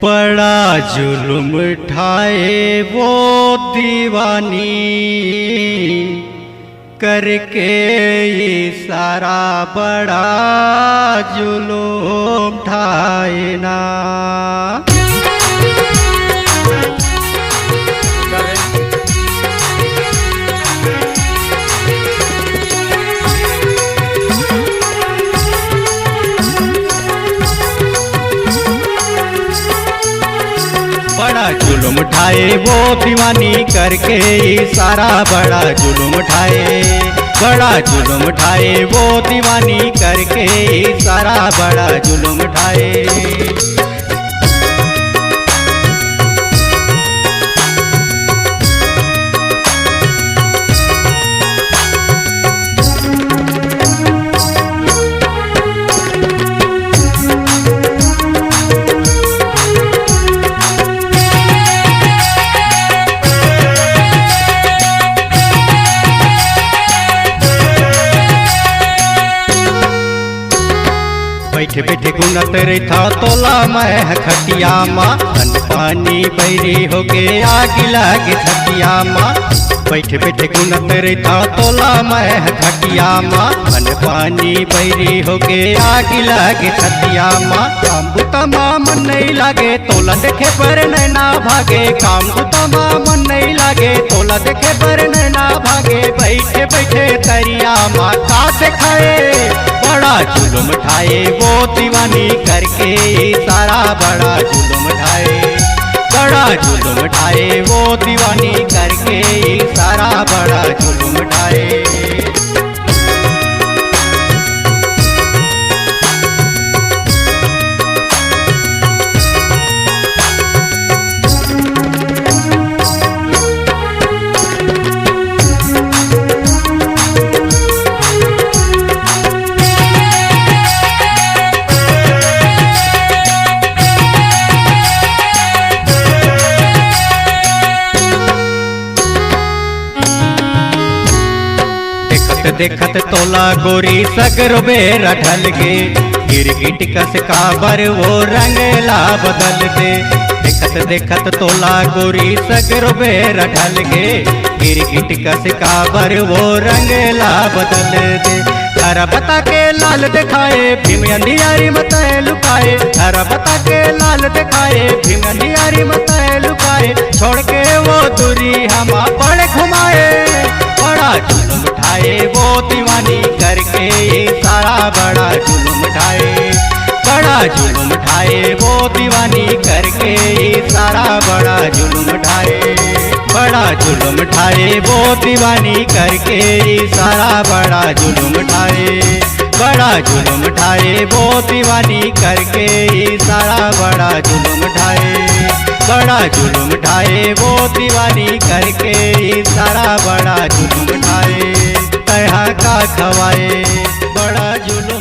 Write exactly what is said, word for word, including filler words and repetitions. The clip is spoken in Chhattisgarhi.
बड़ा जुलुम ढाए वो दीवानी, करके इशारा बड़ा जुलुम ढाए ना। बड़ा जुलुम ढाए वो दीवानी, करके इशारा बड़ा जुलुम ढाए। बड़ा जुलुम ढाए वो दीवानी, करके इशारा बड़ा जुलुम ढाए। बैठे बैठे गुनत रहिथंव तोला मैं ह खटिया मा, अन्न पानी बैरी होके आगी लागे छतिया मा। बैठे बैठे गुनत रहिथंव तोला मैं ह खटिया मा, अन्न पानी बैरी होके आगी लागे छतिया मा। काम बुता मा मन नहीं लागे, तोला देखे बर नैना भागे। काम बुता मा मन नहीं लागे, तोला देखे बर नैना भागे। बैठे बैठे तरिया मा का देखाए, बड़ा जुलुम ढाए वो दीवानी, करके इशारा बड़ा जुलुम ढाए। बड़ा जुलुम ढाए वो दीवानी, करके इशारा बड़ा जुलुम ढाए। देखत देखत तोला गोरी सगरो बेरा ढल गे, गिरगिट कस काबर वो रंग ला बदल दे। देखत देखत तोला गोरी सगरो बेरा ढल गे, गिरगिट कस काबर वो रंग ला बदल दे। हरा बता के लाल देखाए, भीम अंधियारी म तैं लुकाए। हरा बता के लाल देखाए, भीम अंधियारी म तैं लुकाए। छोड़ के वो दूरी हमा बड़े घुमाए। बड़ा जुलुम ढाए वो दीवानी, करके इशारा बड़ा जुलुम ढाए। बड़ा जुलुम ढाए वो दीवानी, करके इशारा बड़ा जुलुम ढाए। बड़ा जुलुम ढाए वो दीवानी, करके इशारा बड़ा जुलुम ढाए। बड़ा जुलुम ढाए वो दीवानी, करके इशारा बड़ा जुलुम ढाए। बड़ा जुलुम ढाए वो दीवानी, करके इशारा बड़ा जुलुम ढाए। तैं हा का खवाए, बड़ा जुलुम